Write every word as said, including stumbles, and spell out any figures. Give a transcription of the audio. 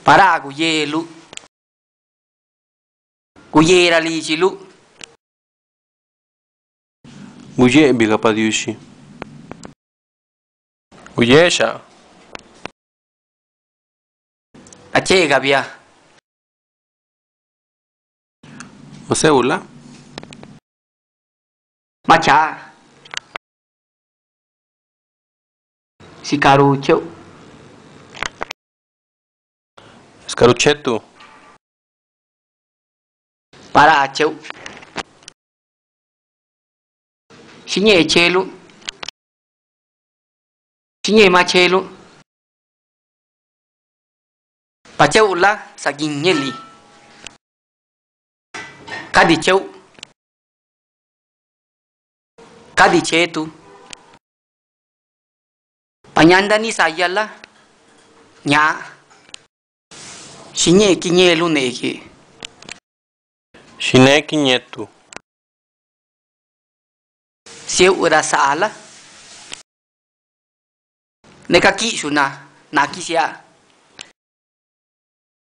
Paraa guyeluꞌ, guyera lídxiluꞌ. Guyéꞌ bigapa Diuxi. Guyexaꞌ. Achega bia. Oseu la? Macha. Sicarú cheuꞌ. Escaruchetu. Paraa cheuꞌ. Xiñee cheluꞌ. Xiñee maꞌ cheluꞌ. Pa cheuꞌ la, zaguiñeꞌ lii. Cadi cheuꞌ. Cadi chetu. Pa ñanda ni saya la, ñaa. Xiñee quiñeluꞌ neequeꞌ. Xiné quiñetu. Sieuꞌ ra saa la? Ne ca quiꞌxhuꞌ naa, naa quisiaa.